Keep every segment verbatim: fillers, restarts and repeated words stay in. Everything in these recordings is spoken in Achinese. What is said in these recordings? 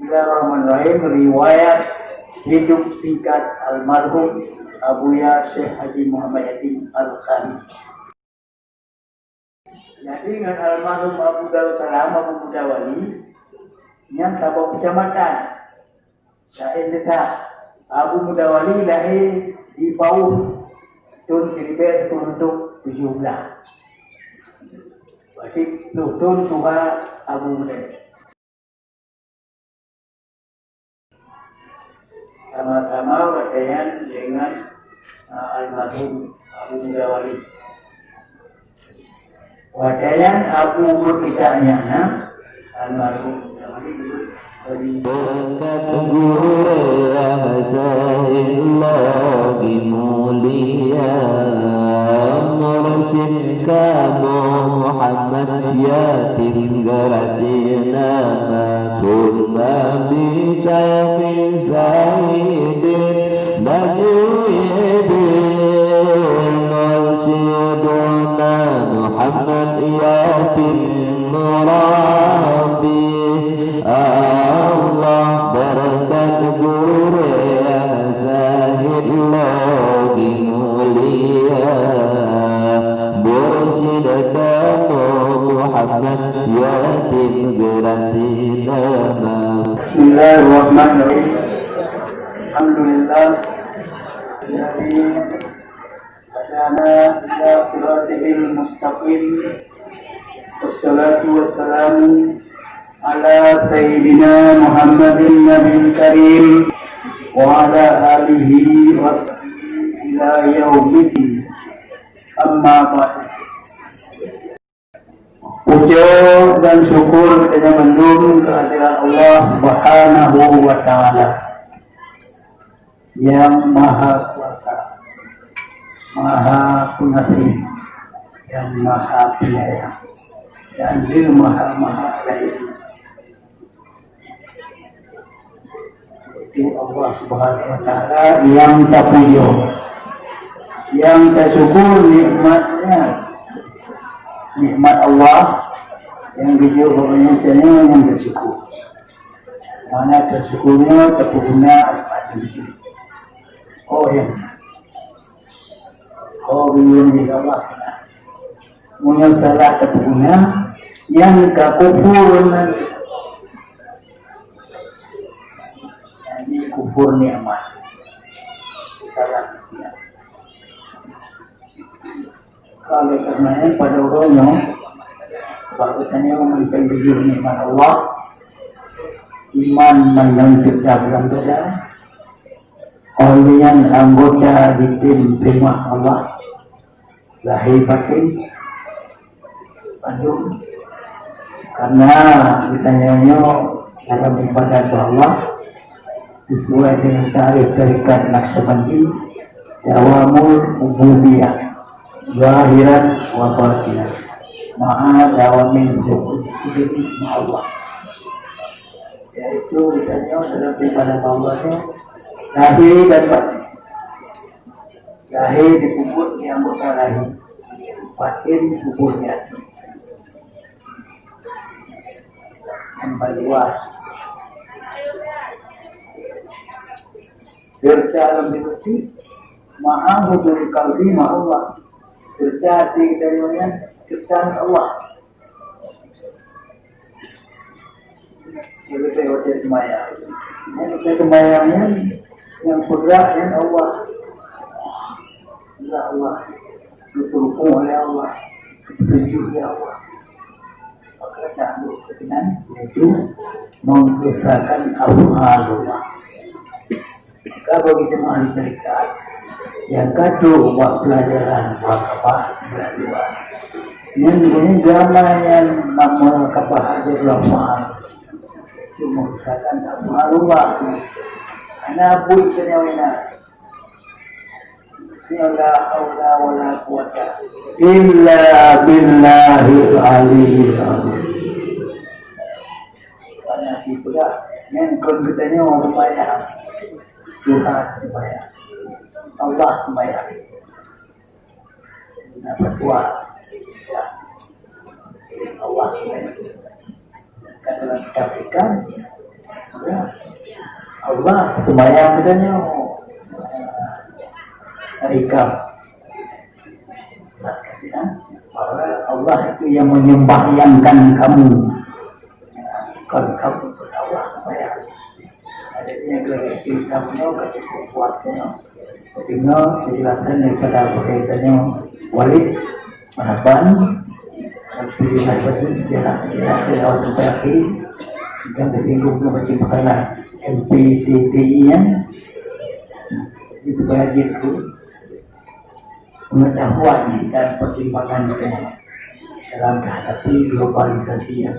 Bismillahirrahmanirrahim. Riwayat hidup singkat almarhum Abuya Syekh Haji Muhammad Yatim Al-Khamis. Jadi ngon almarhum Abu Darussalam, Abu Mudawali, nyan saboh keucamatan. Laén teuka, Abu Mudawali lahé di Pauh thon siribèe sikureueng reutôh tujoh blah. Berarti ploh thon tuha Abu Mudawali. Sama-sama watèe nyan deungon, ah, almarhum Abu Mudawali. Watèe nyan Abu Murtadha nyan, nah, almarhum Mudawali. Beureukat gurèe nyang seuhih lagi mulia, mursyid kamoe Muhammad Yatim geurasi nama. Thon Nabi Syekh Zaidin Najibin ngon Saidina Muhammad Yatim Murabi. Allah beureukat gurèe nyang seuhih lagi mulia, mursyid kamoe Muhammad Yatim geurasi nama. Bismillahirrahmanirrahim. Alhamdulillah. Alladzi hadana ila siratil mustaqim. Wassalatu wassalamu ala sayyidina Muhammadin nabiyil karim wa ala alihi wa sahbihi ila yaumiddin. Amma ba'du. Puja dan syukur geutanyoe mandum keuhadirat Allah Subhanahu wa Ta'ala, nyang Maha Kuasa, Maha Pengasih, nyang Maha Penyayang, dan Dia Maha-Maha Kaya. Itu Allah Subhanahu wa Ta'ala nyang tapuja, nyang tasyukur nikmat-Nya. Nikmat Allah nyang geujok bak geutanyoe nyang tasyukur. Mana tasyukur nyoe tapeuguna nikmat nyan. Oh, ya. Oh, buleuen di Allah. Meunyoe salah tapeuguna, nyan ka kufur nyan. Jadi kufur nikmat. Salah nikmat. Oleh karena nyan, pada uroe nyoe, bak geutanyoe mantong jujur nikmat Allah, iman mantong teutab lam dada, oh lheueh nyan anggota jitem teuma Allah. Lahé batén, bandum. Karena geutanyoe nyoe dalam ibadat bak Allah, sesuai dengan tarikh tarekat Naqsyabandi, dawamul ubudiyah, zahiran wa batinan. Ma'a dawamil hukm, Allah. Yaitu geutanyoe dalam ibadat bak Allah nyoe, lahé dan batén. Lahé dipeubuet di anggota lahé, batén dipeubuet di até. Nyang paléng luwah. Seureuta lam hati, ma'a huduri qalbi ma'a Allah. Seureuta até geutanyoe nyan, seureuta Allah. Jadi, watèe seumayang. Nyang watèe seumayang nyan, nyang peugah nyan Allah. Peugah Allah. Geupeuruku lé Allah. Geupeutuju lé Allah. Maka tanduk keunan, yaitu mengesahkan af'alullah. Ka bagi jemaah di tarekat nyang ka trok bak pelajaran murakabah di luwa. Nyan guna gama nyang murakabah aja belum faham. Cuma misalkan tak malu bah. Ana buet kena wina. Ya la haula wala quwata illa billahil aliyyil azim. Karena si peugah, nyan kon geutanyoe seumayang. Tuhan seumayang. Allah seumayang. Nah, berdoa. Ya. Allah seumayang. Kata dalam kitab ikan, ya, Allah sembahyang kita nyoe. Rikam. Bahwa Allah itu yang menyembahyangkan kamu. Bukan kamu berdakwah, ya. Jadi, yang kita cerita punya, kita cukup puas punya. Dengar penjelasan daripada Abu Hurairah tanya, Walid, Marhaban. Alhamdulillah, sejarah, sejarah, sejarah, sejarah. Dan tersinggung dengan macam perkara M P T T I, ya. Itu bagi aku pengetahuan dan pertimbangan dalam menghadapi globalisasi yang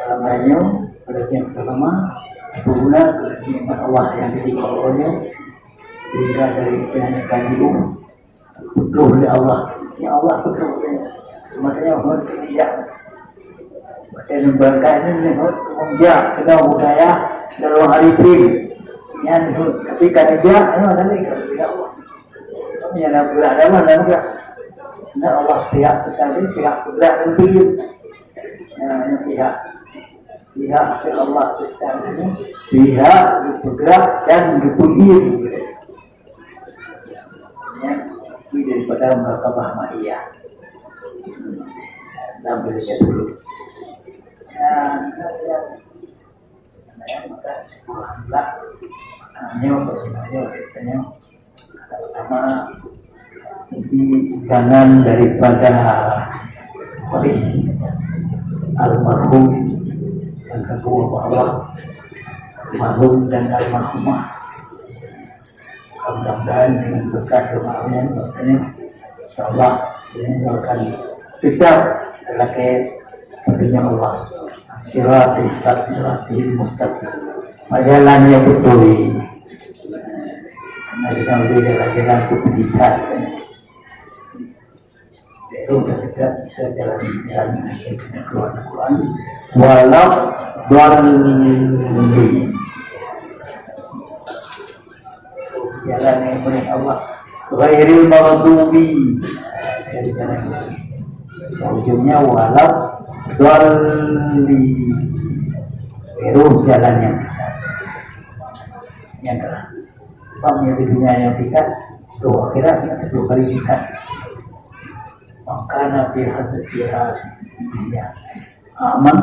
Dalam hal nyoe, pada yang pertama, berguna nikmat Allah yang diberi kepada nyoe, sehingga dari penyakit kaji, peugah lé Allah. Ya Allah, peugah lé. Semuanya hot kerja. Pada lembaga ini, hot kerja, kena budaya dalam hari ini. Yang hot, tapi kerja, ayo, ada lagi kerja Allah. Nyang na peugerak dalam dan peugerak. Na Allah pihak sekali, pihak peugerak dan peugerak. Nah, ini pihak. Pihak ke Allah sekali. Pihak peugerak dan peugerak. Ya, ini daripada muraqabah ma'iyah. Dan berikut dulu. Ya, ya, ya. Maka sepuluh akhlak, nyoe, nyoe, nyoe, pertama, inti undangan daripada oleh almarhum yang kedua bahwa almarhum dan almarhumah. Mudah-mudahan dengan berkat doa yang bertanya, insyaallah, ini akan tetap terpakai. Katanya Allah, "Siratal mustaqim." Jalan yang betul. Nah, kita boleh jalan-jalan ke pendidikan. Itu kita, kita jalan, jalan, jalan Quran. Walau Jalan yang boleh Allah. Ghairil maghdubi. Ujungnya walau dhalli. Itu jalan yang, yang telah. Sebab yang di dunia yang kita, tuh akhirat, tuh kali kita. Maka Nabi Hazrat Jihad. Aman.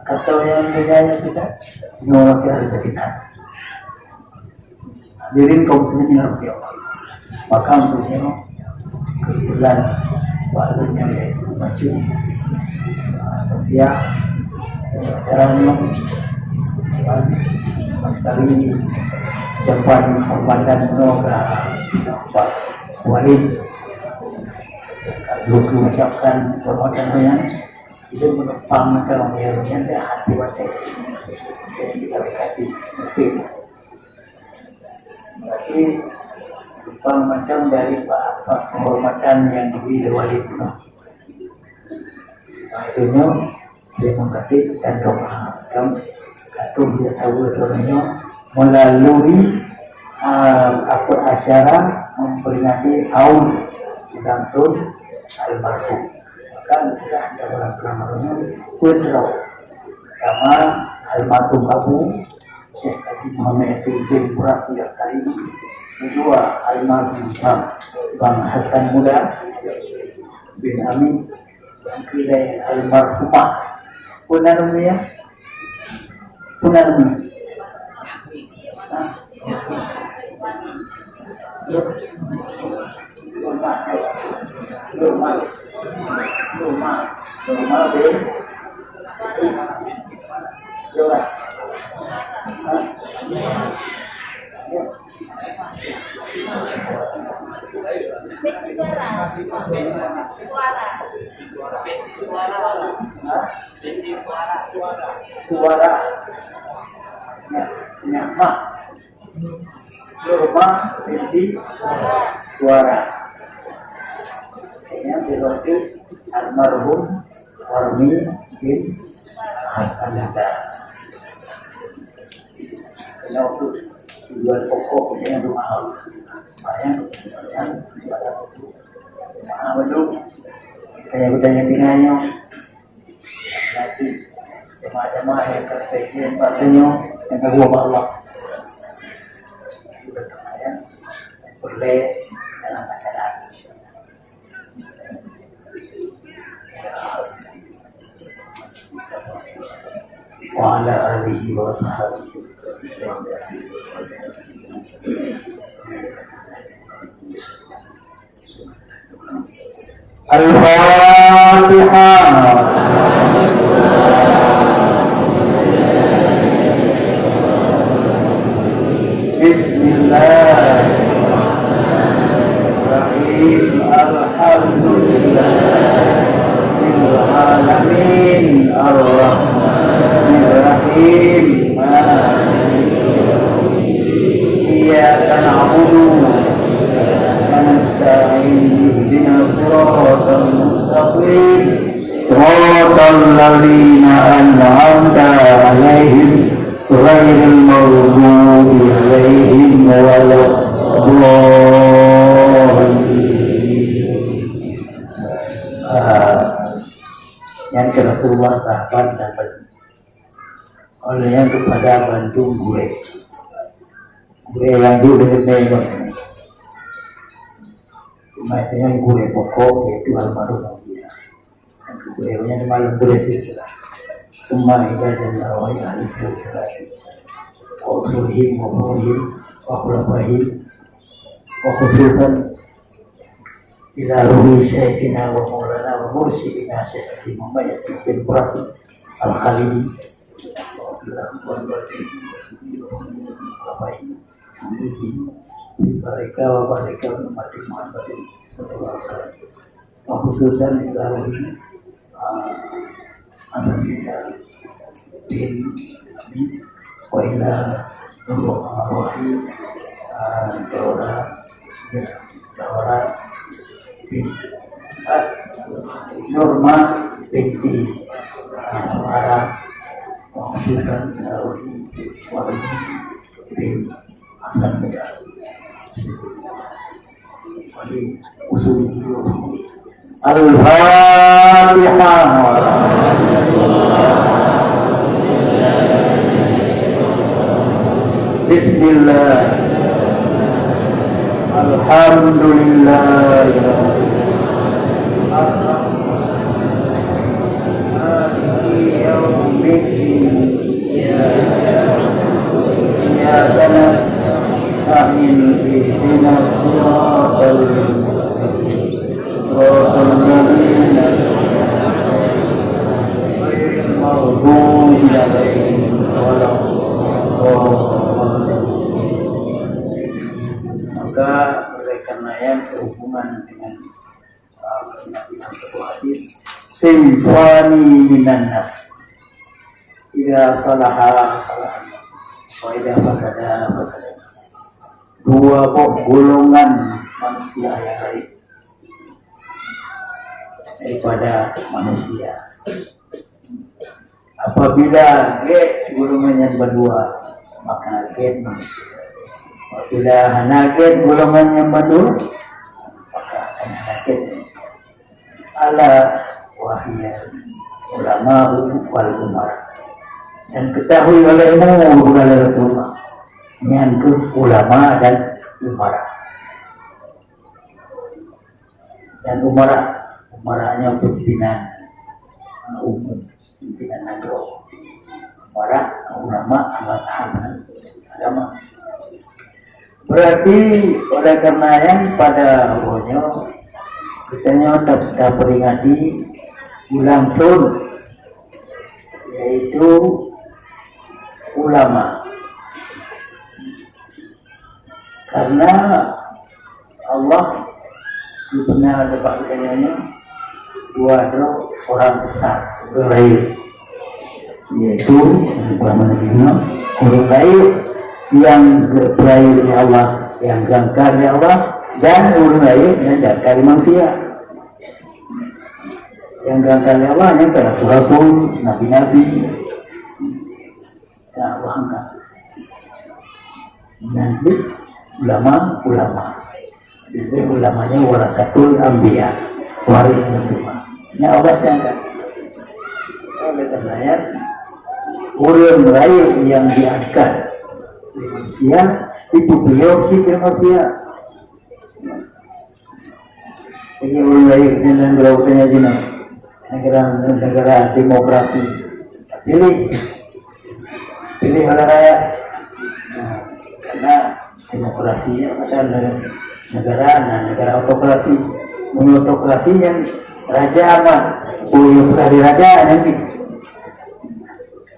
Kata yang berjaya kita, nyoe kita ada kita. Hadirin kaum muslimin yang berbahagia. Maka untuk nyoe, kebetulan waktunya yaitu masuk, ah, usia, acara nyoe, dan sekali ucapan hormatan nyoe ka Pak Walid. Dua puluh ucapkan hormatan banyak. Itu menumpang macam orang yang, yang dia hati batin. Jadi, kita berkati, mungkin. Berarti, menumpang macam dari apa, apa penghormatan yang diberi oleh Wali Pura. Nah, itunya, dia mengkati dan doa. Kan, satu dia tahu itu orangnya melalui, ah, apa, acara memperingati haul ulang tahun almarhum. Maka kita ada orang pernah merenung putra. Pertama, almarhum Abu Syekh Haji Muhammad Yatim bin Murad bin Karim. Kedua, almarhum Bang, Bang Hasan Muda bin Amin. Yang kedua, almarhumah. Pun namanya? Pun namanya? Hah? Lukman. Lukman. Lukman. Lukman bin Lukman. Hah? Binti Suara. Suara. Binti Suara. Hah? Binti Suara. Suara. Nyak, nyak mah. Lukman binti Suara. Yang berarti almarhum Warmi bin Hasanata. Karena waktu tujuan pokok yang rumah, yang, yang, yang, yang, yang, Nyang geutanyoe tinggai nyoe, nasi jamaah-jamaah nyang ka sebagian bak tanyoe nyang ka geuwoe bak Allah. Peureulèe dalam acara. Wa ala alihi wa sahbihi. Al-Fatihah. Bismillahirrahmanirrahim. Alhamdulillahirrahmanirrahim. Iyyaka na'budu wa nasta'in. Ihdinas siratal mustaqim. Siratal ladzina an'amta 'alaihim ghairil maghdubi 'alaihim waladdallin. Ah, nyan keu Rasulullah sahabat dan oleh nyan keupada bandum gurèe. Gurèe nyang jeuet lé geutanyoe. Cuma nyan gurèe pokok, yaitu almarhum Abuya. Gurèe nyan malam gurèe silsilah. Semua ida dan arwah ahli silsilah. Wa usulihim, wa furu'ihim, wa khulafa'ihim, wa khususan ila ruhi syaikhina wa maulana wa mursyidina Syekh Haji Muhammad Yasin bin Ibrahim Al-Khalidi. Baraka wa baraka ummati Muhammadin sallallahu alaihi wasallam. Wa khususan ila ruhi, ah, Hasan bin Ali bin Abi wa ila ruhi, ah, Dora, Dora bin, ah, Nurma binti, ah, Suara, wa khususan ila ruhi Suara bin Hasan bin Ali. Al-Fatihah. Bismillah. Alhamdulillah. Maliki yaumiddin. Iyyaka nasta'in. Ihdinas siratal mustaqim. Siratal ladzina ghairil maghdubi 'alaihim waladdallin. Maka, oleh karena yang berhubungan dengan, uh, Nabi dalam sebuah hadis, sinfani minan nas. Idza salaha, salahan nas. Wa idza fasada, fasadan nas. Dua boh golongan manusia yang lain daripada manusia. Apabila gét golongan nyang bandua, maka gét manusia. Apabila hana gét golongan nyang bandua, maka akan hana gét manusia. Ala wa hiya ulama wal umara. Dan ketahui olehmu, bukan Rasulullah, nyan keuh ulama dan umara. Dan umara, umara nyan pimpinan umum, pimpinan nanggroe. Umara, ulama, agama. Berarti oleh karena nyan pada uroe nyoe, kita nyoe ta-, taperingati ulang tahun, yaitu ulama. Karena Allah geupeuna bak geutanyoe nyoe dua droe orang besar, ureueng rayeuk, yaitu ureueng rayeuk nyang geupeurayeuk lé Allah, nyang geuangkat lé Allah, dan ureueng rayeuk nyang geuangkat lé manusia. Nyang geuangkat lé Allah nyan kan rasul-rasul, nabi-nabi. Nah, paham tak? Nanti ulama-ulama. Jadi ulama nyan warasatul anbiya, waris Rasulullah. Nyan Allah sangka. Oleh karena nyan, ureuëng laén nyang diangkat lé manusia, itu beliau si manusia. Jadi ureuëng laén di negara utama jinoe, negara, negara demokrasi. Pilih, pilih oleh rakyat. Nah, karena demokrasi ya, ada ne-, negara, nah, negara autokrasi. Meunyoe autokrasi nyan raja mah, oh, yang sudah diraja nanti.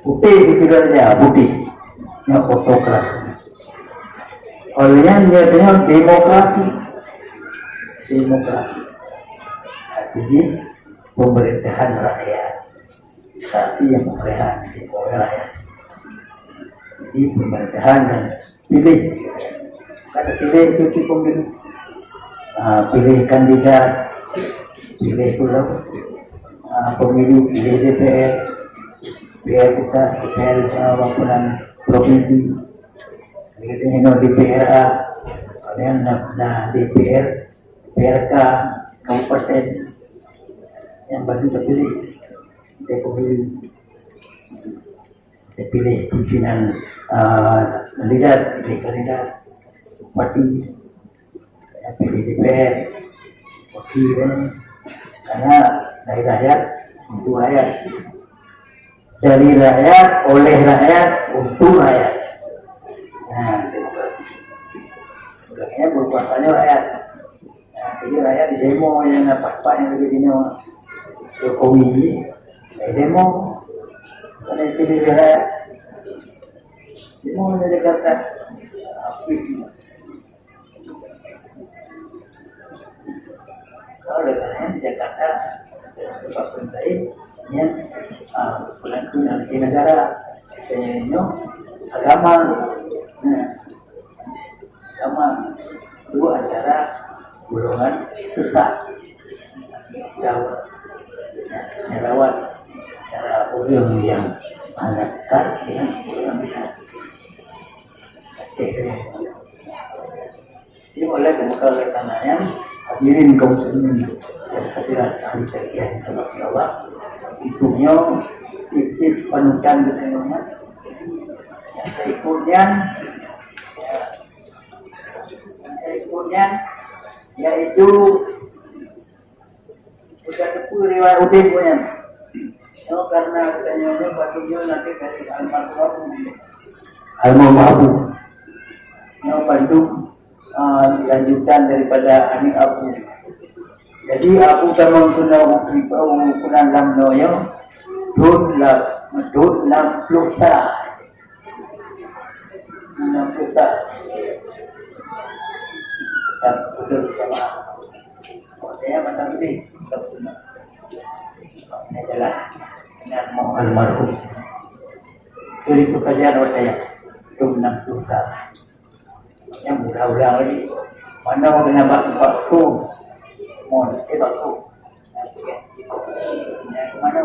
Putih itu raja, putih. Nyan autokrasi. Oleh nyan, dia tengok demokrasi. Demokrasi. Artinya, pemerintahan rakyat. Demokrasi yang pemerintahan, pemerintahan rakyat. Jadi, pemerintahan dan pilih. Kata pilih itu si pemilu. Ah, pilih kandidat, pilih pula, ah, pemilu, pilih D P R, D P R pusat, D P R, ah, apa nan, provinsi. Jadi, ini D P R A, kemudian na, na D P R, D P R K, kabupaten, yang baru terpilih, dia pemilu. Kita pilih pimpinan, ah, kandidat, pilih kandidat bupati, pilih D P R, wakil, eh. Karena dari rakyat, untuk rakyat. Dari rakyat, oleh rakyat, untuk rakyat. Nah, demokrasi. Sebenarnya berkuasanya rakyat. Nah, jadi rakyat di demo yang dapat apa yang lebih demo. Jokowi ini, eh, demo. Karena itu di rakyat. Demo di Jakarta. Kalau dengan di Jakarta, tempat lain, ya, ah, bukan, bukan di negara, misalnya, agama. Nah, sama dua antara golongan sesat. Lawat. Lawat antara orang yang hana sesat dengan orang yang sesat. Jadi, oleh, oleh karena nyan, hadirin kaum muslimin yang hadirat ahli tauhid yang dirahmati Allah, intinya titik panutan kita ingat. Yang berikutnya, ya, Berikutnya, yaitu, bukan teupeu riwayat udeb nyan. Nyoe karena geutanyoe nyoe patut nyoe nanti dari almarhum Abu. Almarhum Abu. Nyoe patut, ah, lanjutan daripada aneuk Abu. Jadi, Abu Tamam Tuna Ukri Pau Kunan Lam Noyo, thon la-, thon enam puluh sa. Enam puluh tahun. Dan betul jamaah. Saya macam ini. Saya jalan. Dengan mau almarhum. Jadi itu saja doa saya. Itu enam puluh tahun. Yang mudah-mudah lagi. Mana kena bak-, baktu. Mohon, eh, baktu. Yang mana?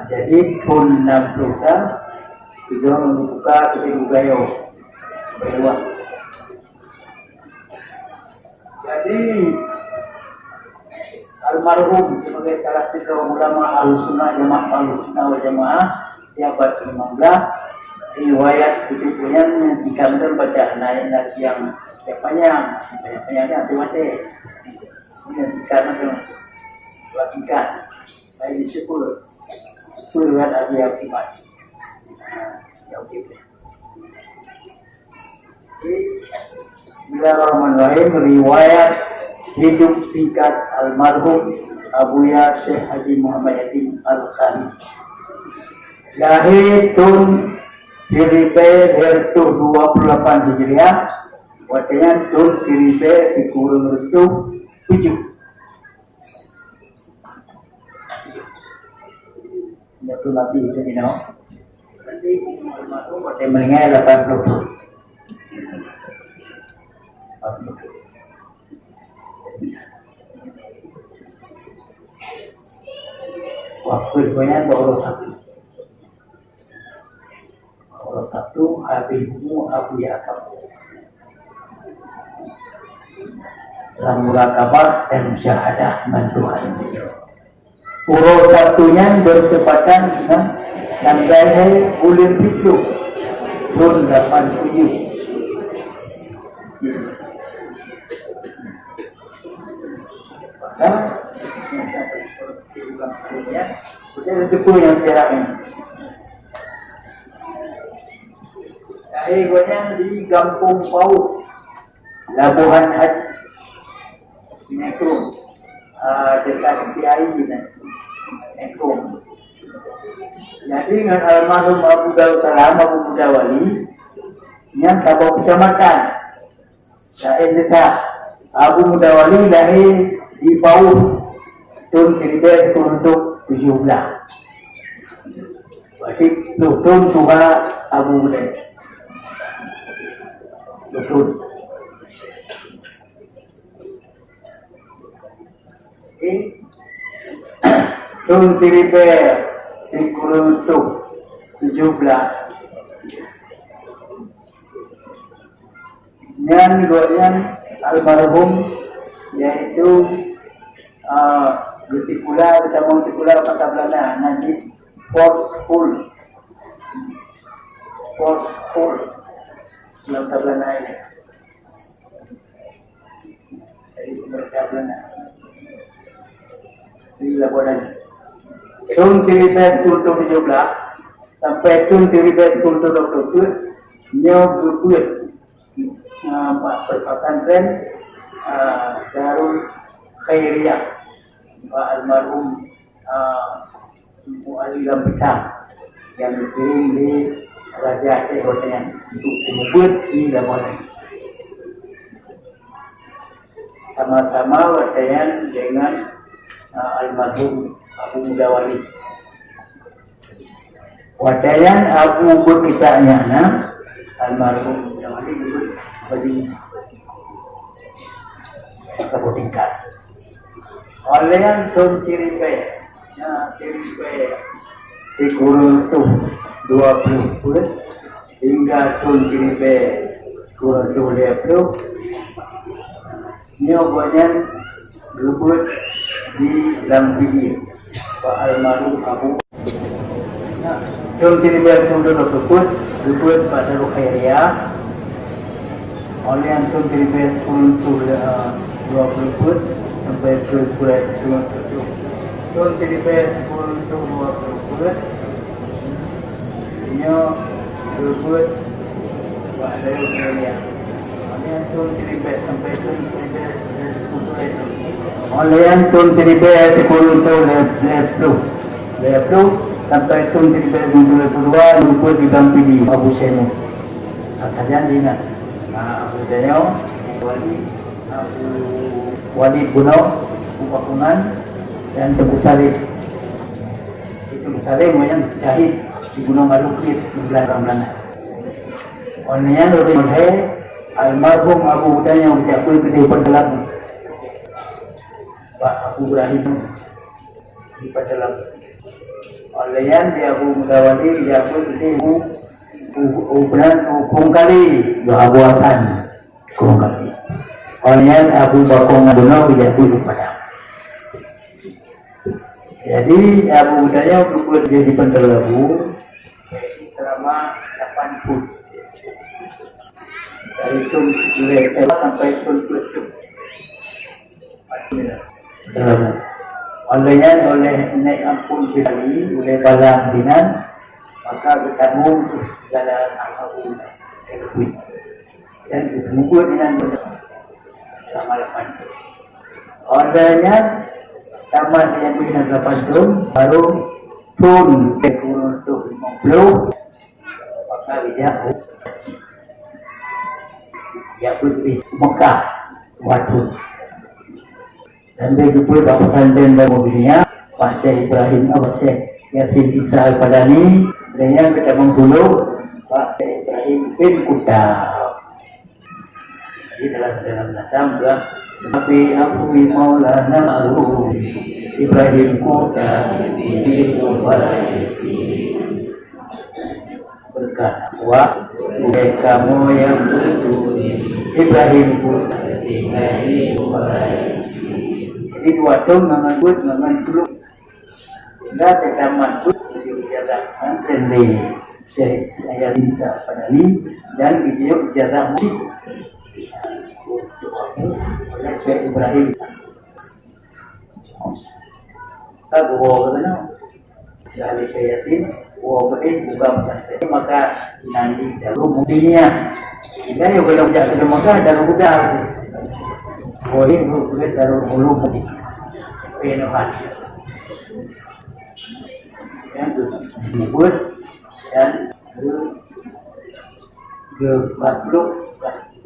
Jadi, thon enam puluh ka, sidroe meubuka keudeh Bugayo, Banyumas. Jadi, almarhum sebagai salah sidroe ulama Ahlussunnah Jamaah, Ahlussunnah wal Jamaah, di abad kelima belas, riwayat hidup beliau dikandung baca naik nasi yang panjang, panjang-panjang ni hati mati. Ini dikandung dua tingkat. Saya syukur. Syukur dengan Abi Akibat. Ya, oke. Bismillahirrahmanirrahim. Riwayat hidup singkat almarhum Abuya Syekh Haji Muhammad Yatim Al-Khalid. Lahé thon siribèe lhèe reutôh dua puluh lapan Hijriah, watèe nyan thon siribèe sikureueng reutôh tujoh. Nyoe pun mati itu ni, no. Nanti almarhum ada meninggal lapan puluh. Waktu itu banyak baru satu. Kalau satu, Habibmu Abu Yakab. Lam murakabah dan musyahadah ngon Tuhan. Uroe Sabtu nyan bertepatan dengan tanggai hai buleuen piôh thôn lapan tujuh. Maka, kita ada tepuk yang perak ni. Lahé gobnyan di Gampông Paut, Labuhan Haji, Nekong, ah, dekat Kiai Nekong. Jadi, ngon almarhum Abu Darussalam, Abu Mudawali, nyan saboh kecamatan. Laén teuka, Abu Mudawali lahé di Paut, thôn siribèe sikureueng reutôh tujoh blah. Berarti ploh thôn tuha Abu Mudawali. Ploh thôn. Okey. Thôn siribèe sikureueng reutôh tujoh blah. Nyan gobnyan almarhum, yaitu, ah, geusikula, geutamong sikula basa Beulanda, na jih Volksschool. Volksschool. Lam basa Beulanda nyan. Jadi, mereka Beulanda. Di Labuhan Haji. Thôn siribèe sikureueng reutôh tujoh blah sampai thôn siribèe sikureueng reutôh dua ploh peuet, nyoe geubeuet, ah, bak pesantren, ah, Darul Khairiyah, bak almarhum, ah, Teungku Ali Lam Pisang, nyang geukirém lé Raja Aceh watèe nyan untuk geubeuet di Labuhan Haji. Sama-sama watèe nyan dengan, ah, almarhum Abu Mudawali. Watèe nyan Abu beuet kitab nyan na, almarhum Mudawali geubeuet baju saboh tingkat. Óh lheueh nyan thôn siribèe, na siribèe sikureueng reutôh dua ploh peuet, hingga thôn siribèe sikureueng reutôh lhèe ploh, nyoe gobnyan geubeuet di Lam Pidie, bak almarhum Abu. Thôn siribèe sikureueng reutôh dua ploh peuet, geubeuet bak Darul Khairiyah. Óh lheueh nyan thôn siribèe sikureueng reutôh, eh, dua ploh peuet sampai thôn siribèe sikureueng reutôh. Thôn siribèe sikureueng reutôh dua ploh peuet, nyoe geubeuet bak Darul Khairiyah. Óh lheueh nyan thôn siribèe sampai thôn siribèe sikureueng reutôh. Óh lheueh nyan thôn siribèe sikureueng reutôh lhèe ploh. Lhèe ploh sampai thôn siribèe sikureueng reutôh lhèe ploh dua, geubeuet di Lam Pidie, Abu Seno. Maka nyan di na, ah, Abu Dayo, Wali, Abu Walid Bunoe, Abu Bakongan, dan Teungku Salim. Teungku Salim nyan syahid di Gunong Alukrit, di Beulanda. Óh lheueh nyan, almarhum Abu Dayo geujak beuet keudéh Peuet Labu. Bak Abu Ibrahim di Peuet Labu. Óh lheueh nyan, di Abu Mudawali geujak beuet keudéh u, u, u, u Bungkali, di Abu Hasan. Kurang lebih. Óh lheueh nyan Abu Bakong Bunoe geujak beuet u Padang. Jadi, Abu Dayo geubeuet di Peuet Labu selama lapan thôn. Dari thôn sikureueng reutôh sampai thôn peuet ploh. Óh lheueh nyan, óh lheueh Nèk Ampôn Bidali, ulèe Balang Binan, maka geutamong keu segala hal-hal. Dan geuseumeubeuet inan beureukat sama lapan thôn. Óh lheueh nyan, tamat nyang bri na lapan thôn, barô thôn sikureueng reutôh limong ploh, maka geujak u, jak beuet u Mekah, dua thôn. Dan lheueh geubeuet bak pesantren Darul Mu'miniyah, Pak Syekh Ibrahim, Pak Syekh Yasin Isa Al-Padani, dan nyang geutamong tulông, Pak Syekh Ibrahim bin Kuta. Jadi dalam, dalam binatang juga, Nabi Abu Maulana Abu Ibrahim Kuta bin Kuta. Berkat kuat, mereka moyang Ibrahim Kuta. Jadi dua thôn ngon buet ngon puluh. Sehingga teuka masuk di ijazah mantong lé Syekh Yasin Sa'ad Padali dan dijaweueb ijazah musik oleh Syekh Ibrahim. Ka geuwoe keunoe. Dari Syekh Yasin, woe keudeh buka pesantren. Maka nanti Darul Mu'miniyah. Kita yuk kalau jak ke Mekah, Darul Huda. Boleh buka Darul Ulum. Penuhan. Yang kedua, dan ke-, ke-, empat puluh,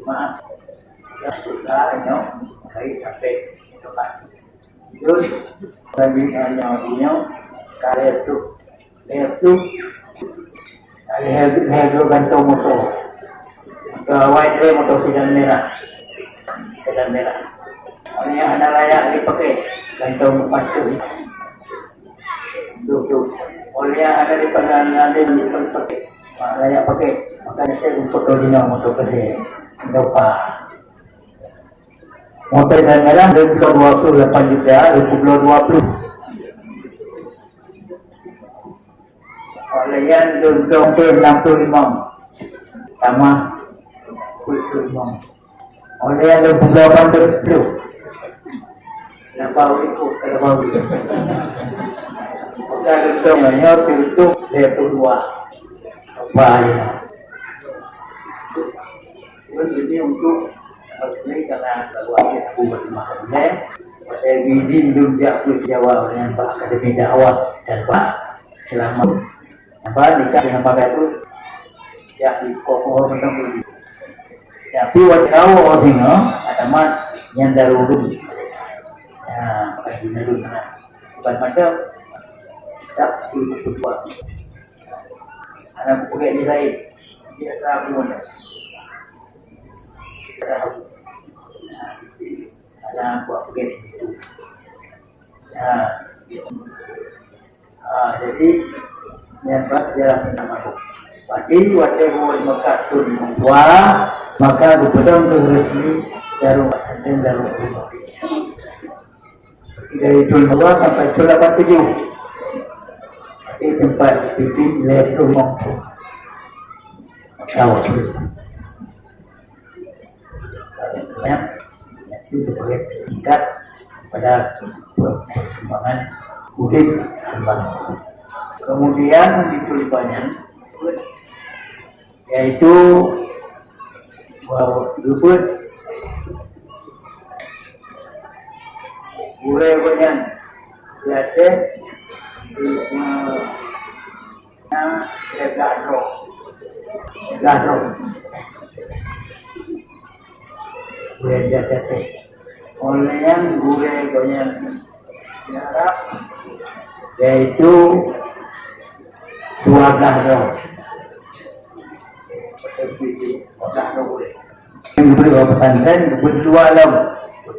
maaf. Yang sudah, yang baik sampai tempat. Jun, banding nyoe, nyoe, ka lhèe ploh. Lhèe ploh. Ka lhèe, lhèe ploh gantong moto. Moto awai tré moto sidan merah. Sidan merah. Awak nyan hana layak dipakai. Gantong pancung. Duh, duh. Awak nyan hana dipakai, hana dipakai. Hana layak pakai. Maka nyan saya rumput dua lima moto kedai. Dopa. Moto dan merah, dua puluh dua puluh lapan juta, dua puluh dua puluh. Oleh nyan, dua puluh enam puluh lima. Tambah dua puluh lima. Oleh nyan, dua puluh delapan puluh. Lapan ribu, lapan ribu. Bukan untung, hanya untung dua puluh dua. Apa ya? Jadi untuk ini karena baru aku berterima kasih. Saya izin dulu jak ke Jawa dengan Pak Akademi Dakwah dan Pak Selamat. Apa nikah dengan Pak Gatot? Ya, di Kokoh Menteng Budi. Tapi waktu kau orang singa, ada mat yang darul dulu. Ya, pakai guna dulu sana. Bukan macam tak itu buat. Anak peugét di lain. Dia tahu mana. Dia tahu. Anak buat peugét itu. Ya. Ah, jadi, nyan bak sejarah nama tu. Padi watèe buet meukat thôn dua, maka geupeudong keu resmi jaroe pesantren Darul Ulum. Dari thôn dua sampai thôn lapan tujuh. Di tempat pimpin lé rumah tu. Tahu tu. Ya, itu sebagai tingkat pada perkembangan udép hamba. Kemudian di Tulibanyan, yaitu bahwa geubeut gurèe gobnyan di Aceh, eh, na lhèe blah droe. Lhèe blah droe. Gurèe di Aceh. Oleh nyan gurèe gobnyan di Arab, yaitu dua blah droe. Dua blah droe gurèe. Geubeut pesantren, geubeut dua lom.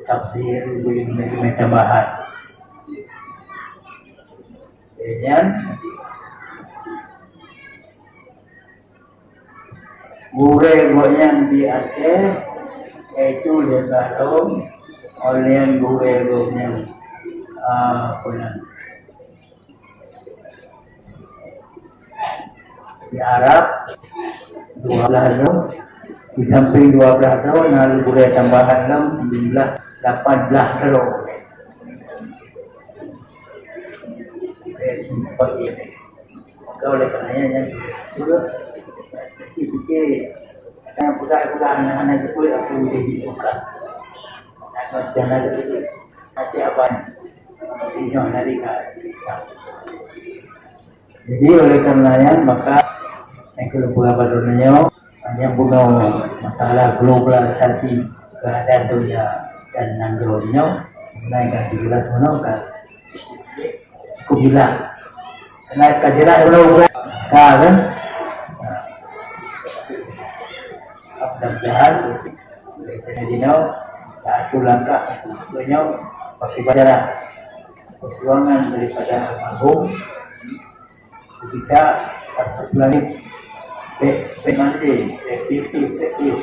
Tafsir, geubeut tambahan. Nyan, gurèe gobnyan di Aceh, yaitu lhèe blah droe, oleh gurèe gobnyan, ah, apa nan, di Arab, dua blah droe, di samping dua blah droe, na lhèe gurèe tambahan lom, seubeulaih lapan blah droe. Maka oleh karenanya, nyan, pikir-pikir, jangan peugah-peugah aneuk-aneuk jipeuet aku udeh dibuka. Jangan lagi. Masih apa ni? Ingat dari ka. Jadi, oleh karenanya, maka, nyang keuneuk peugah bak droeneuh nyoe, nyang bunoe masalah globalisasi keuadaan donya dan nanggroe nyoe, mulai ka jeulaih bunoe ka cukup jeulaih. Karena ka jeulaih bunoe ka, kan? Mudah-mudahan, oleh karena jinoe, satu langkah nyoe, bagi pelajaran perjuangan daripada almarhum, kita tak terpelangi. Pe-, pe-, nanti, pe-, pe-, pe-, pe-,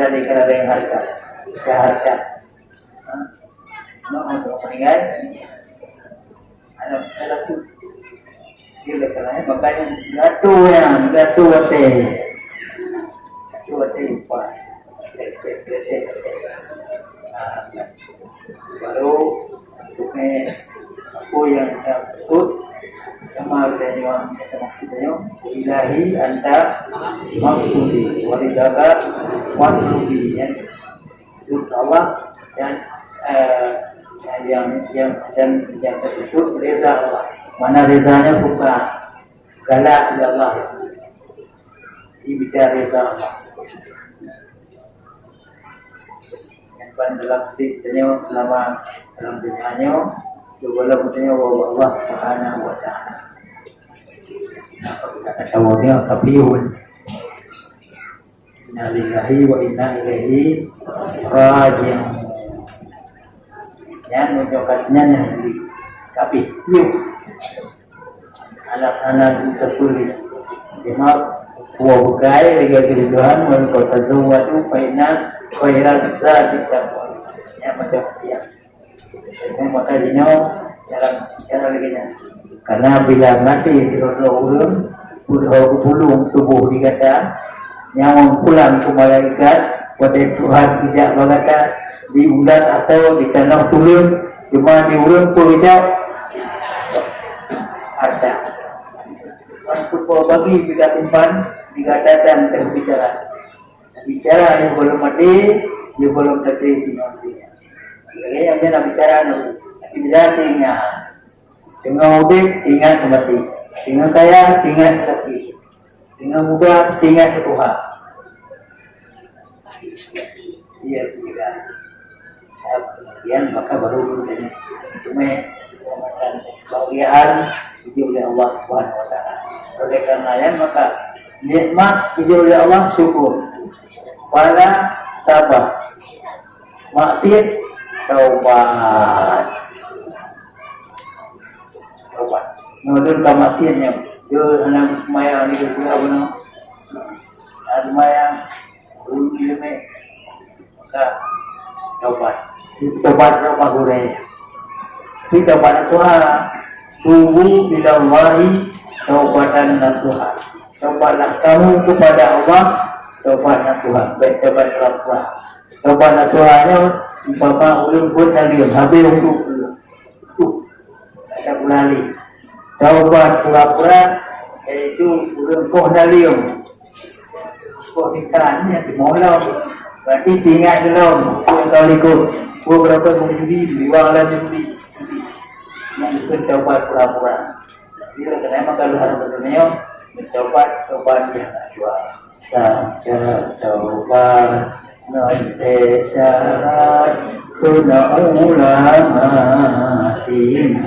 tadi kerana harta. Harta. Ha? Nak masuk meninggal. Ada, ada pun. Dia dah kena, eh, makanya jatuh yang, jatuh hati. Jatuh hati lupa. Ah, baru tukang apa yang kita sebut sama ada yang kita maksudnya ilahi anta maksudi walidaga maksudi ya. Sebut Allah dan eh, yang yang dan yang tersebut reza Allah. Mana rezanya bukan galak di Allah. Ini bicara reza Allah. Yang paling dalam sih tanya selama dalam dunia nyo, coba lah bertanya Allah Subhanahu wa Taala. Apa kita kata dia tapi Innalillahi wa inna ilaihi raji'un. Nyan meunyoe kat nyan nyang beli. Tapi yuk. Anak-anak itu sulit. Cuma kuah bukai lagi kebutuhan mun kau tazawwadu fa inna khairaz zadi taqwa. Yang macam siap. Maka jinoe dalam cara lagi nyan. Karena bila mati sidroe-droe ureueng, peuet ho geupulung tuboh di gata, nyawöng pulang keu malaikat, watèe Tuhan geujak bak gata, di ulat atau di tanoh tuleueng, cuma di ureueng peue geujak harta. Wan peuet bagi gata simpan di gata dan teubicara. Bicara nyang gohlom maté, nyang gohlom tasé tinggai dunia. Lagèe nyang biasa bicara Nabi. Tapi bila teuingat, teungoh udép, ingat keu maté. Teungoh kaya, ingat keu sakét. Teungoh muda, ingat keu tuha. Iya, tidak. Kemudian maka baru ditanya. Cuma keselamatan kebahagiaan dijawab oleh Allah Subhanahu Wa Taala. Oleh karena yang maka nikmat dijawab oleh Allah syukur. Pada tabah maksiat taubat. Taubat. Nudun ka maksiat nyoe. Dia hana maya ni dia pula guna. Hana maya. Ulun dia meh. Maka taubat. Taubat, taubat gurèe. Tapi taubat nasuha. Tubu ilallahi taubatan nasuha. Taubatlah kamu kepada Allah taubat nasuha. Baik taubat pura-pura. Taubat nasuha nyoe umpama ulun buet naleueng habéh untuk tu. Ada ulali. Taubat pura-pura yaitu ulun koh naleueng. Kok ikan ni hati molom. Berarti ingat lom. Kau ikut. Kau berapa judi, dua lah judi. Yang itu taubat pura-pura. Dia kena makan luar dunia. Taubat, taubat yang dua. Saja taubat ngon syarat kena ulama sini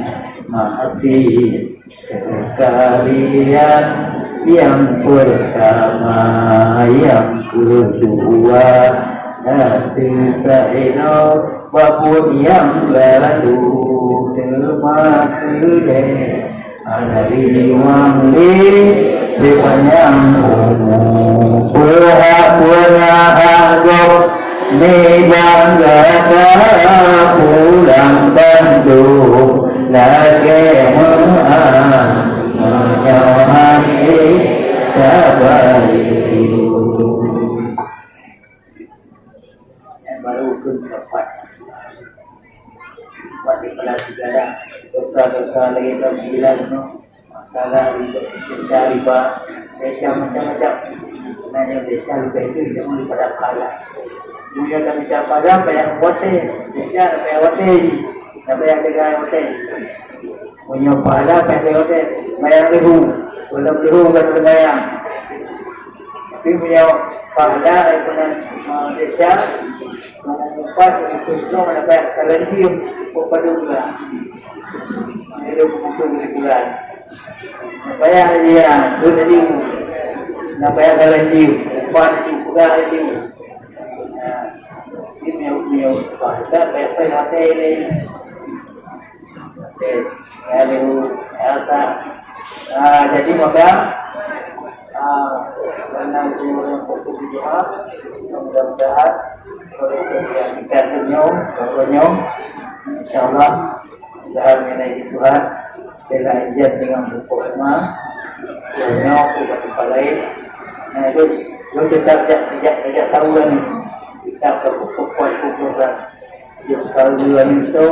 masih. Sekalian yang pertama, yang kedua, nanti tak elok babut yang lalu. Terima kasih. Ada di wang di sepanjang umur. Pihak pengahak gob ni bangga pulang bandum lagèe meu'ah. Meunyoe hati tabayeue. Baru pun dapat. Dapat dikala segala dosa-dosa lagi dalam bilang tu. Masalah riba, dosa riba, dosa macam-macam. Sebenarnya dosa lebih itu jangan daripada pahala. Punya dah minta pahala, payah buat teh. Dosa payah buat teh. Dah payah jaga buat teh. Punya pahala payah jaga buat teh. Bayar ribu. Kalau ribu kan bayar. Tapi punya pahala daripada, eh, dosa, nomor empat, itu semua dapat karantina. Kepada orang. Dia butuh hiburan. Nak payah dia, tu tadi. Nak payah balanji, upah laju, peugah laju. Ha, ni miyup-miyup upah. Tak payah-payah hotel ni. Hotel, lalu, apa. Ha, jadi maka, ha, karena dia orang fokus di jihad, mudah-mudahan, kalau kita perhatikan dunia, dunia, insya Allah, Tuhan mengenai Tuhan, bela izin dengan buku rumah, nyoe buku tempat lain. Nah, itu, itu tetap jak, jak, jak tahu kan ni. Kita ke buku kuat kumpulkan. Dia tahu dua ni tu,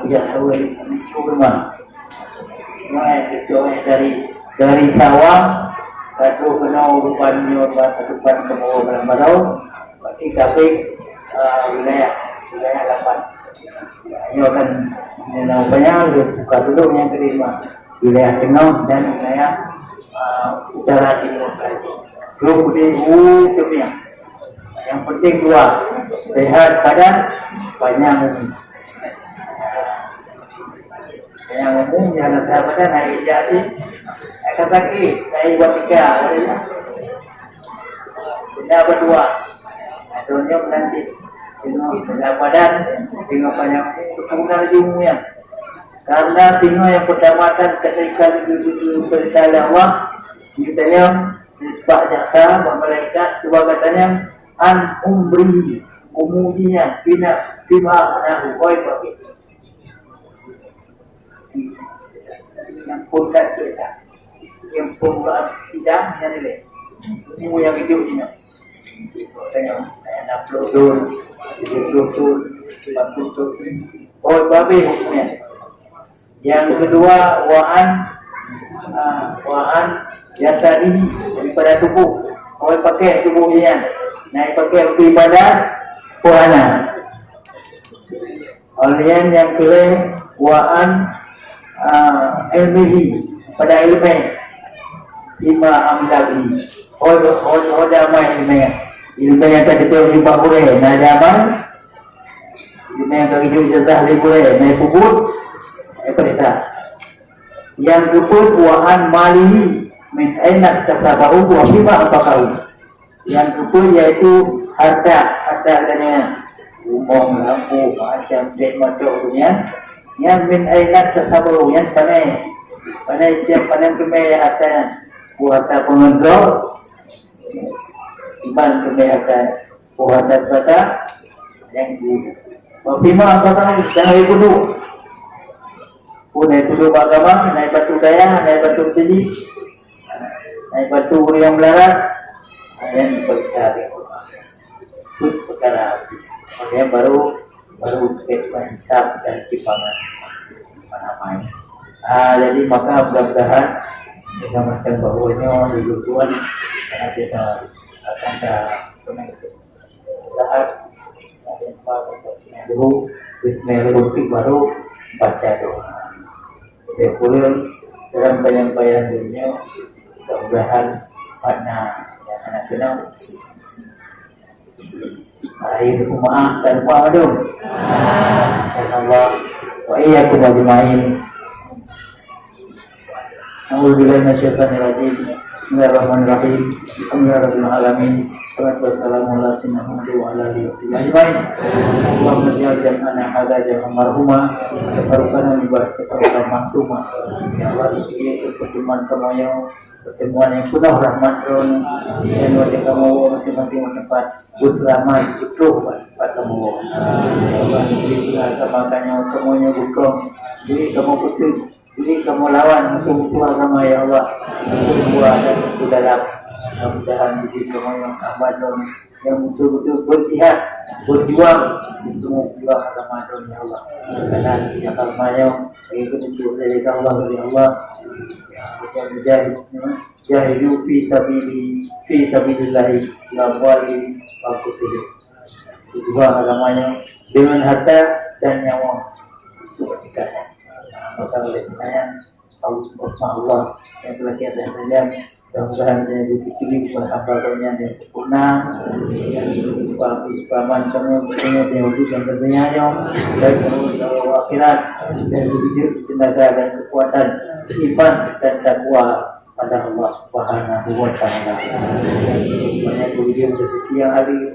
dia tahu ni, ni rumah. Nah, itu dari, dari sawah, satu kena urupan, urupan, urupan semua barang-barang. Berarti kabeh, ah, wilayah, wilayah lapan. Nyoe kan, nyoe rupanya buka dulu nyang kelima. Wilayah tengah dan wilayah, ah, utara timur. Dua puluh ribu dunia. Yang penting dua, sehat badan, panjang umur. Yang umum, yang sahabat naik ijazah, akan sakit, naik buat tiga, boleh ya? Benda berdua. Dunia menanti. Tengok benda badan, tengok panjang, keturunan ilmu ya. Karena tengok yang pertama kan ketika itu perintah Allah, ditanya, bak jaksa, bak malaikat, cuba katanya, an umri, umurnya, bina, bima, menahu, hoi, pakai. Yang pun tak cerita. Yang pun tak sidang, yang ni. Umur yang hidup ni. Tanya, tanya enam puluh tahun, tujuh puluh tahun, lima puluh tahun. Oh, habis umurnya. Yang kedua, wa an, ah, wa an jasadihi, daripada tubuh. Awai pakai tubuh nyan. Nah, pakai untuk ibadah, puasa. Kemudian yang kelima, wa an, ah, ilmihi, pada ilmu. Lima amlabi. Hod, hod, hod amal ilmu. Ilmu yang tadi tu jumpa gurèe, nah, ada amal. Meunan ka geujok ijazah lé gurée, meunan peubuet, eh, peurintah. Nyang keupeuet, wa an malihi, min aina iktasabahu wa fima anfaqahu. Nyang keupeuet yaitu harta, harta geutanyoe nyan. Rumoh, lampôh, macam, dék, moto geutanyoe nyan. Nyan min aina iktasabahu, nyan pané. Pané, siap pané teumé harta nyan. Buet harta peungeudroe, iman teumé harta nyan. Buet harta zakat, nyang keupeuet. Wa fima anfaqahu, nyang lheueh peuduek. Pun na peuduek agama, na bantu dayah, na bantu teuji, na bantu ureueng nyang meularat, nyang diperiksa di Allah. Itu perkara. Kemudian baru, baru kita hisab dan timbangan. Mana main. Ah, jadi maka mudah-mudahan dengan macam bahunya di tuan, karena kita akan dah Istirahat. Dulu, bismillahirrahmanirrahim, baru baca doa. Lebih kurang dalam bayang-bayang dunia, mudah-mudahan pada yang anak kenal. Akhir umat dan umat dong. Dan Allah, wa iyyakum ajma'in. أعوذ بالله من الشيطان الرجيم. بسم الله الرحمن الرحيم. الحمد لله رب العالمين. والصلاة والسلام على سيدنا محمد وعلى آله وصحبه أجمعين. اللهم اجعل جمعنا هذا جمعا مرحوما، وتفرقنا من بعده تفرقا معصوما. Ya Allah, jadikan pertemuan kamoe nyoe pertemuan nyang penuh rahmat Droe, nyang watée kamoe woe masing-masing teumpat beuseulamat, beutroh bak teumpat kamoe woe. Ya Allah, bri keu agama kamoe nyoe bukon, bri kamoe peuteuk, bri kamoe lawan musoh-musoh agama, ya Allah, musoh luwa dan musoh dalam. Mudah-mudahan bri kamoe nyoe hamba Droe nyang beutôi-beutôi beujihad, beujuang untuk meupeugah agama Droe, ya Allah. Karena di Jakarta nyoe, bagi peununjuk dari Allah, dari Allah. Mujahid, jahidu fi sabili, fi sabilillahi bi amwalihim wa anfusihim. Beujuang agama nyoe dengan harta dan nyawa. Itu ketika. Maka oleh karena Allah, Allah yang telah kita sajian, mudah-mudahan menjadi diterima oleh hamba-Nya yang sempurna, yang berupa paman kamu, yang wujud dan tentunya, dan kamu di akhirat, dan wujud tenaga dan kekuatan, iman dan takwa pada Allah Subhanahu wa Ta'ala. Banyak wujud rezeki yang hadir,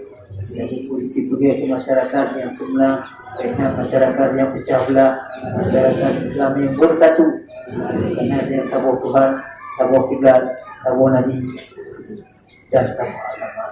jadi politik budaya ke masyarakat yang pemula, karena masyarakat yang pecah belah, masyarakat Islam yang bersatu, karena yang saboh Tuhan, saboh kiblat, saboh Nabi, dan saboh agama.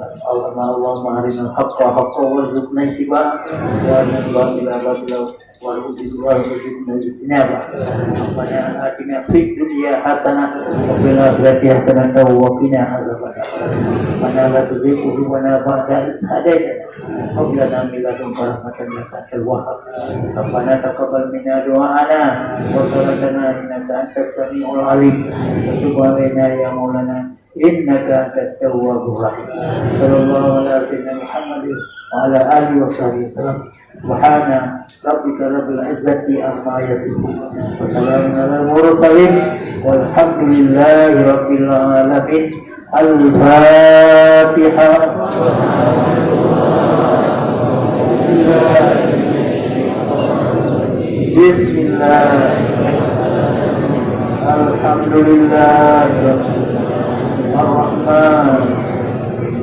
Allahumma, Allahumma arinal haqqa haqqa warzuqna ittiba'a, wa arinal batila batila warzuqna ijtinaba. Rabbana atina fid dunya hasanah wa fil akhirati hasanah wa qina adzabannar. Rabbana la tuzigh qulubana ba'da idh hadaytana wa hab lana min ladunka rahmatan innaka antal wahhab. Rabbana taqabbal minna du'a'ana wa salatana innaka antas samiul alim. Wa tub alaina ya maulana innaka antat tawwabur rahim. Sallallahu ala sayyidina Muhammadin wa ala alihi wa sahbihi wasallam. Subhana rabbika rabbil izzati amma yasifun. Wa salamun alal mursalin. Walhamdulillahi rabbil alamin. Al-Fatihah. Bismillah. Alhamdulillah. Ar-Rahman.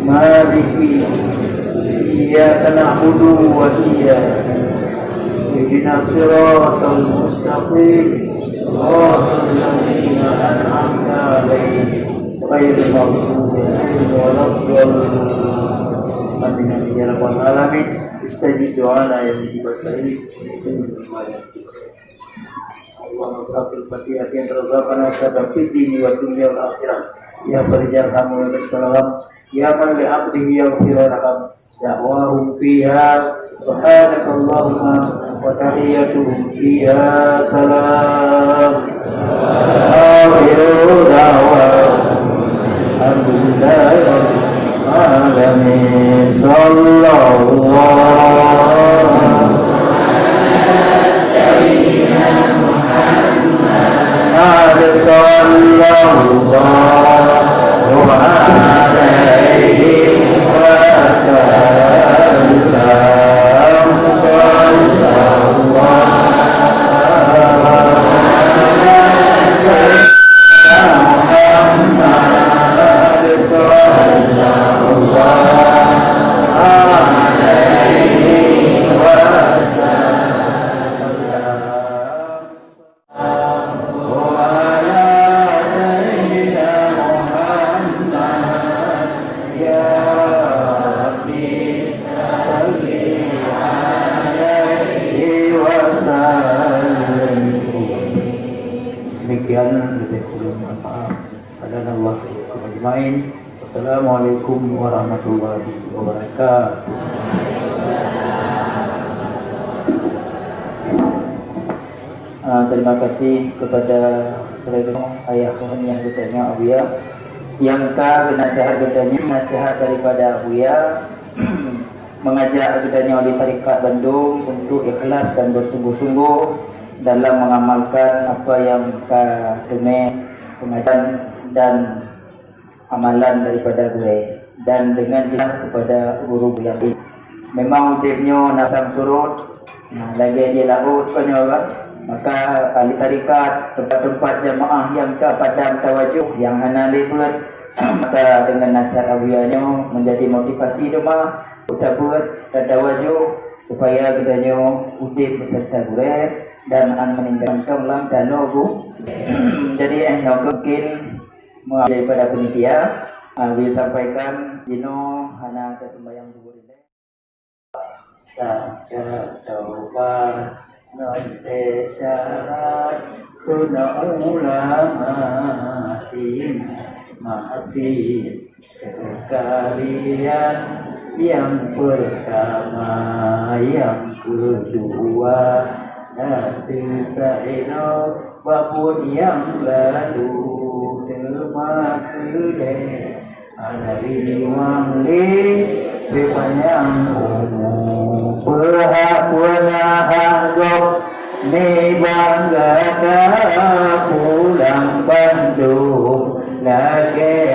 Maliki. Iyyaka na'budu wa iyyaka nasta'in. Ihdinas siratal mustaqim. Siratal ladzina an'amta 'alaihim ghairil maghdubi 'alaihim waladdallin. Amin, amin, ya rabbal alamin. Istajib du'ana ya mujibas sa'ilin. Allahumma rabbal fatihati razaqna wa fid dini wa dunya wal akhirah. Ya farijal hamdi wal karam. Ya man li 'abdihi yaghfiru warham. Da'wahum fiha subhanakallahumma wa tahiyyatuhum fiha salam. Akhiru da'wahum alhamdulillahi rabbil alamin. Sallallahu Muhammad sallallahu alaihi wasallam. Lanallahu wa iyyakum ajmain. Wassalamualaikum warahmatullahi wabarakatuh. Ah, terima kasih kepada ayah rohaniah geutanyoe Abuya nyang ka geunasihat geutanyoe, nasihat daripada Abuya mengajak geutanyoe ahli tarekat bandum untuk ikhlas dan bersungguh-sungguh dalam mengamalkan apa yang ka teumé pengajaran dan amalan daripada gurée dan dengan cinta kepada guru-guru yang lain. Memang udeb nyoe na pasang surut, nah, lagée di laôt keu nyoe kan. Maka ahli tarekat, tempat-tempat jamaah yang ka padam tawajuh, yang hana lé beuet, maka dengan nasihat Abuya nyoe menjadi motivasi teuma untuk tabeuet dan tawajuh supaya geutanyoe udeb beserta gurée dan an meninggalkan lam tanoh gu. Jadi, eh, nyoe mungkin daripada panitia, ah, disampaikan jinoe hana ada sembahyang zuhur ilée. Saka tobat ngon teu syarat keunoe ulama sin masih sekalian. Yang pertama, yang kedua, na teuka inoe bak buet nyang lalu teuma keudeh. Hana riwang lé peupanjang umu, peuhak peunahan gob nibak gata pulang bandum lagée